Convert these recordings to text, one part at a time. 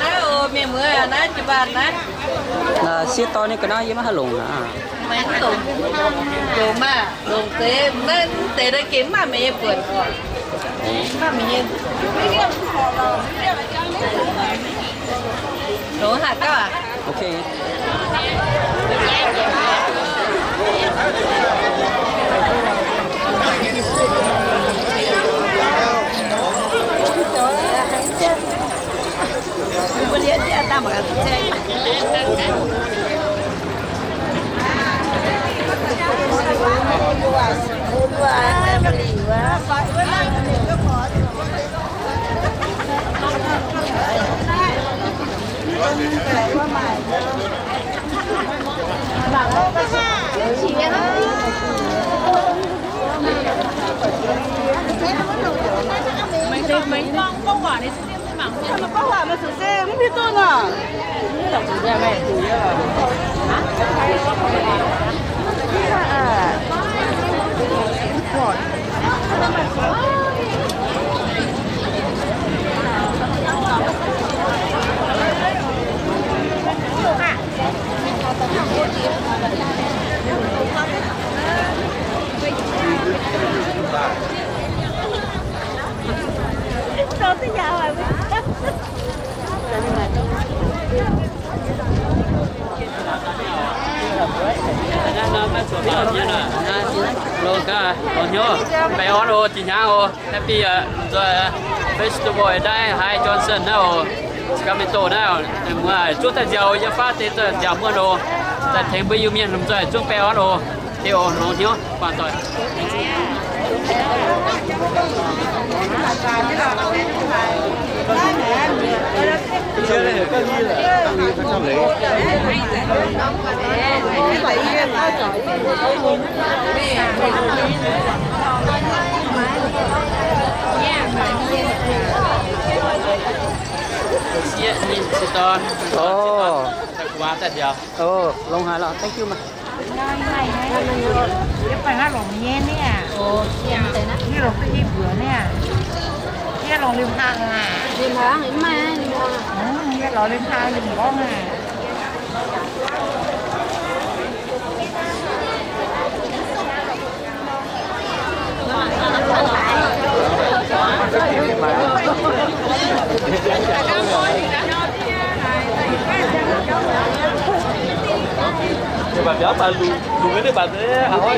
Naaiv oc, mienh muoz, naaiv jiu-baanh naaiv. Sieqv dorn nyei ga'naaiv yie maiv haih longc aqv. Maiv dongc, longc maah, longc deix, maiv deix naaiv gengh mv maaih meih nyei buonc. Mv maaih meih nyei. Longc haaix dauh aac? Ok. Longx gaax, longx hnyouv, baengh orn oc, jiex hnyangx oc. Happy, uh, enjoy, uh, festival daaih haaix Johnson naaiv oc, Sacramento naaiv oc. Muoz zuov daaih nziaauc, yiem faav deix nziaauc muonh oc. Daaih tengx mbuo Iu-Mienh lomh nzoih zuov baengh orn oc. Deix oc, longx hnyouv, guangc doic. Ov, ov, longx haic lorqc. Thank you maah. Yie longc duqv i mbuox niaa. Yie longc liuz hnaangx aqv. Yie lorz liuz hnaangx liuz gorngv aqv. Hello.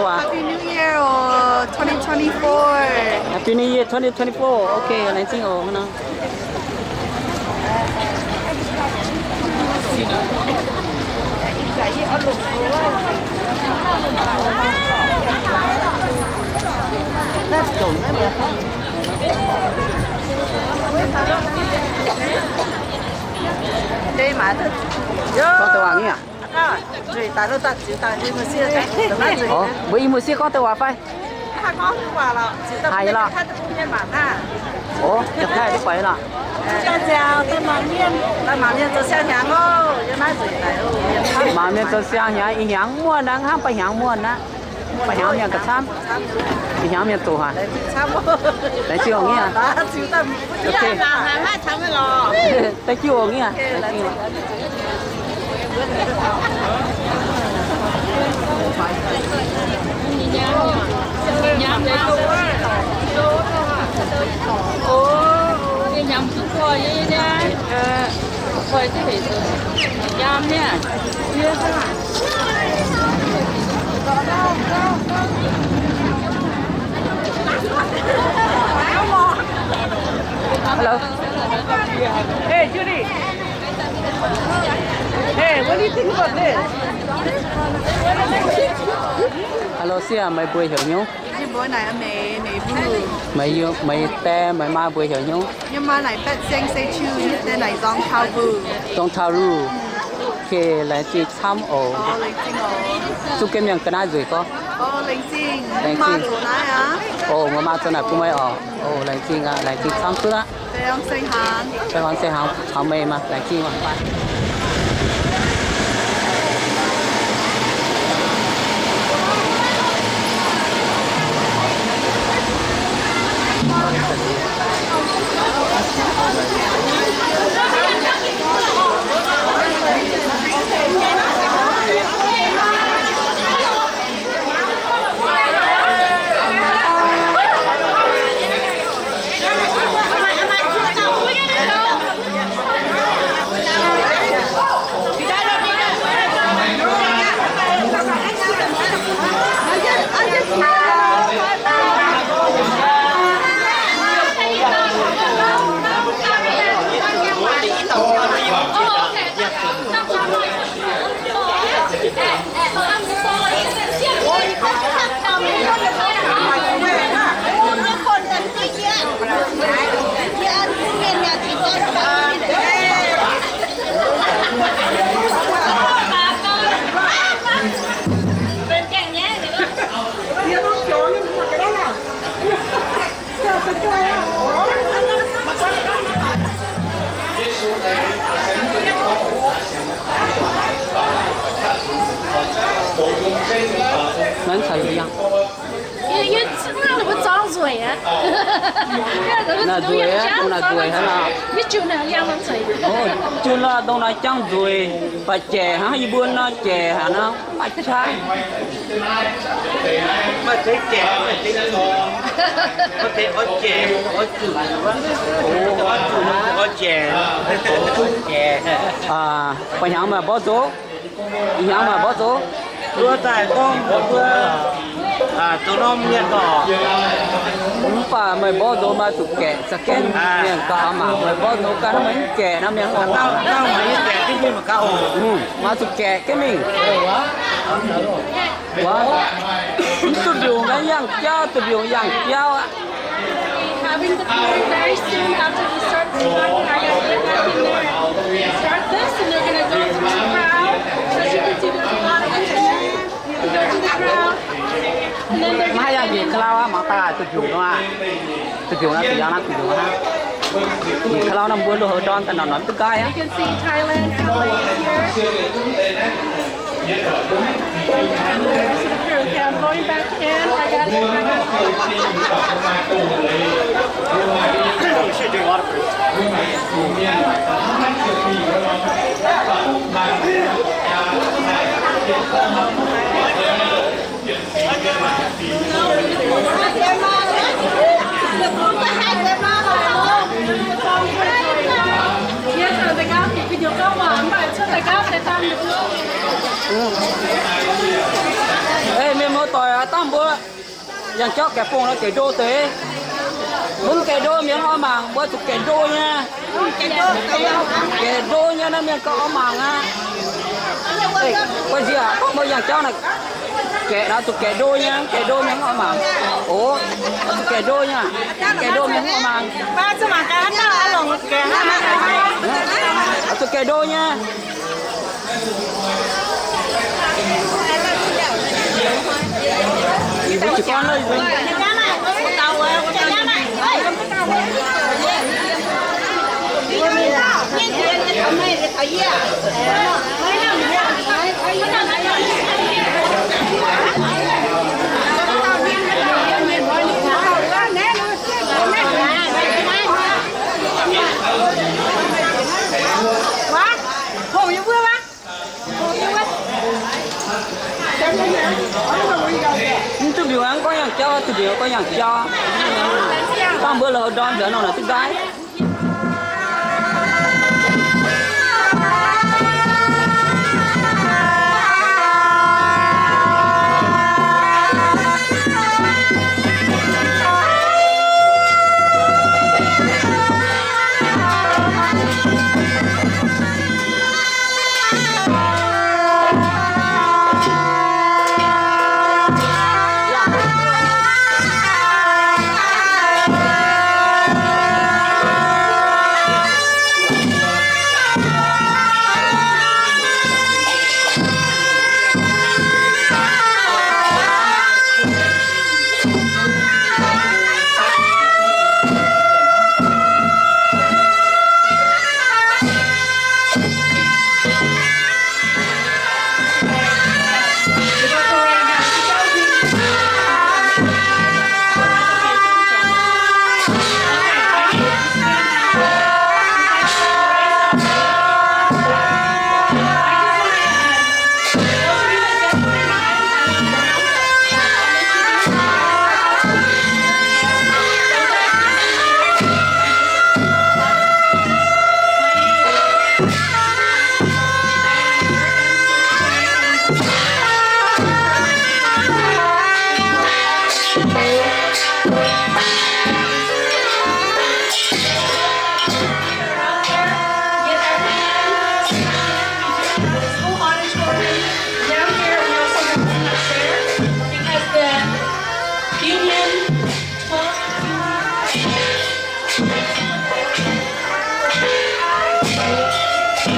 Happy New Year, oh, twenty twenty-four. Happy New Year twenty twenty-four. Okay, laengz zingh oc. Gorngv deix waac ni aac? Mbuo i muoz-sieqv gorngv deix waac fai? Haiz lorqc. Ov, jaa-taaih duqv buatc lorqc. Mangc mienh zoux siang hnyangx, ih hnyangx muonh aqv, hnangv ba'hnyangx mienh ga'camv. Ih hnyangx mienh zoqc haic. Laengz zingh oc nyic. Thank you oc nyic. Hello. Hey, Judy. Hey, what do you think about this? Hello, sia, meih mbuo heuc nyungc? Yie mbuo naaic Meix, Meix Mbuo. Meih, meih die, meih maa mbuo heuc nyungc? Yie maa naaic Betv Seng Se Chiu, yie die naaic Zong Tau Ru. Zong Tau Ru. Okay, laengz zingh camv oc. Zungv gaengh mienh ga'naaiv nzueic gorngv. Laengz zingh. Laengz zingh. Oc, meih maa zoux naaic bun meih oc. Oc, laengz zingh aqv, laengz zingh camv duqv aqv. Fai hmuangx se hnaangx, hmuangx meih maah, laengz zingh maah. Maiv caux yie yangh. Yie, yie, naaiv ninh mbuo zorngv nzueic aqv. Naaiv nzueic aqv, dongh naaiv nzueic hnangv nor. Yie jun naaiv yangh nzueic. Jun nor dongh naaiv jangv nzueic, baac jaic hnangv yie mbuo nor jaic hnangv nor, maaih qaqv. Maaih deix jaic, maaih deix nzueic. Maaih deix oix jaic, oix zuqc, oix zuqc, oix jaic, oix jaic. Baac hnyangx maaih mborqv zoux. Ih hnyangx maaih mborqv zoux. Mbuo daaih gorngv mbuo, mbuo zoux norm mienh dorh. Mv baac meih mborqv zoux maaih zuqc gaeqv za'gengh mienh gauh oix mangc. Meih mborqv zoux ganh meih mv gaeqv nor mienh oix mangc. Maaih zuqc gaeqv jienv mingh. Mv duqv mbiungc naaiv yangh jauv, duqv mbiungc yangh jauv aqv. Having the party very soon after we start the party. I am very happy there. Start this, and they're gonna go through the crowd. So as you can see, there's a lot of people there. You can go through the crowd. And then they're gonna Maiv haih yangh njiec ka'lau aqv, mangc gaax duqv mbiungc nor aqv. Duqv mbiungc nor, duqv yangh nor, duqv mbiungc nor. Njiec ka'lau nor mbuo loz-heuc ndorm daaih nor mv duqv nqaai aqv. You can see Thailand, Cambodia here. There's the crew. Okay, I'm going back in. I got it. I got it. Ei, mienh muoz-doic aac, dangh mbuo yangh jauv gaeqv fongc nor gaeqv ndo deix. Mv gaeqv ndo mienh oix mangc, mbuo zuqc gaeqv ndo nyei. Gaeqv ndo nyei naaiv mienh gauh oix mangc aqv. Ei, guai nziex aac, gorngv mbuo yangh jauv naaic, gaeqv naaic zuqc gaeqv ndo nyei, gaeqv ndo mienh oix mangc. Oc, zuqc gaeqv ndo nyei, gaeqv ndo mienh oix mangc. Zuqc gaeqv ndo nyei. Mv duqv mbiungc aqv, gorngv yangh jauv, duqv mbiungc gorngv yangh jauv. Dangh mbuo loz-heuc ndorm nzengc nor naaic duqv nqaai. And,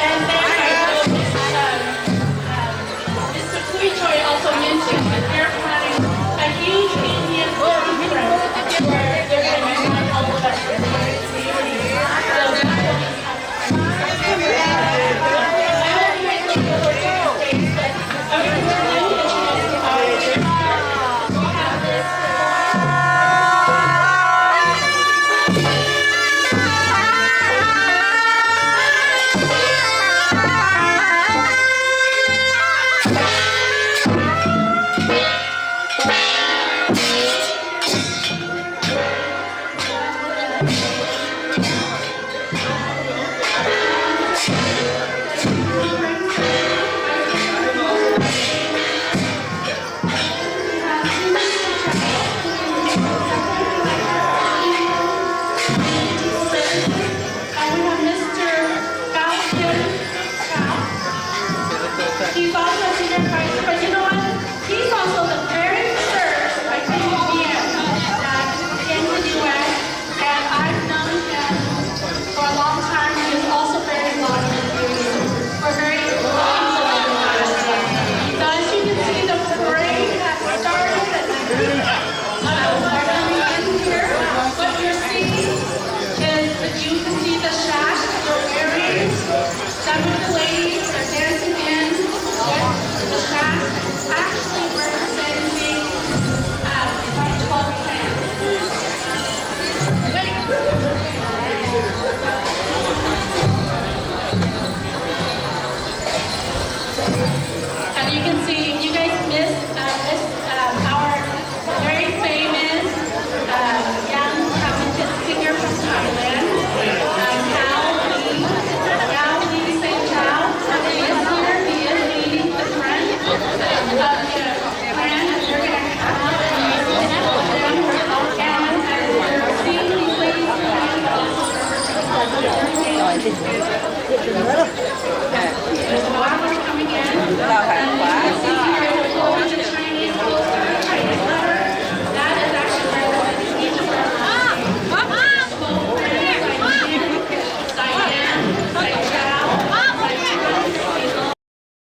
and then, um, Mister Pui Choi also mentioned that they're planning a huge Indian conference where they're gonna unite all of us as a community. So that will be And we have Mister Gao Ken Chao. He's also a senior advisor, but you know what? He's also the very first, I think, Indian that came to the U S, and I've known him for a long time. He is also very loving to you. We're very humble in the United States. So as you can see, the parade has started, and the group of us are coming in here. What you're seeing is that you can see the sash that we're wearing. Some of the ladies are dancing in with the sash, actually representing, um, my twelve clans. And you can see, you guys missed, uh, this, um, our very famous, um, young talented singer from Thailand, um, Gao Lee, Gao Lee Saint Chao. He is here. He is leading the front of the band. We're gonna have, um, and as you're seeing these ladies, there's a lot more coming in. And you can see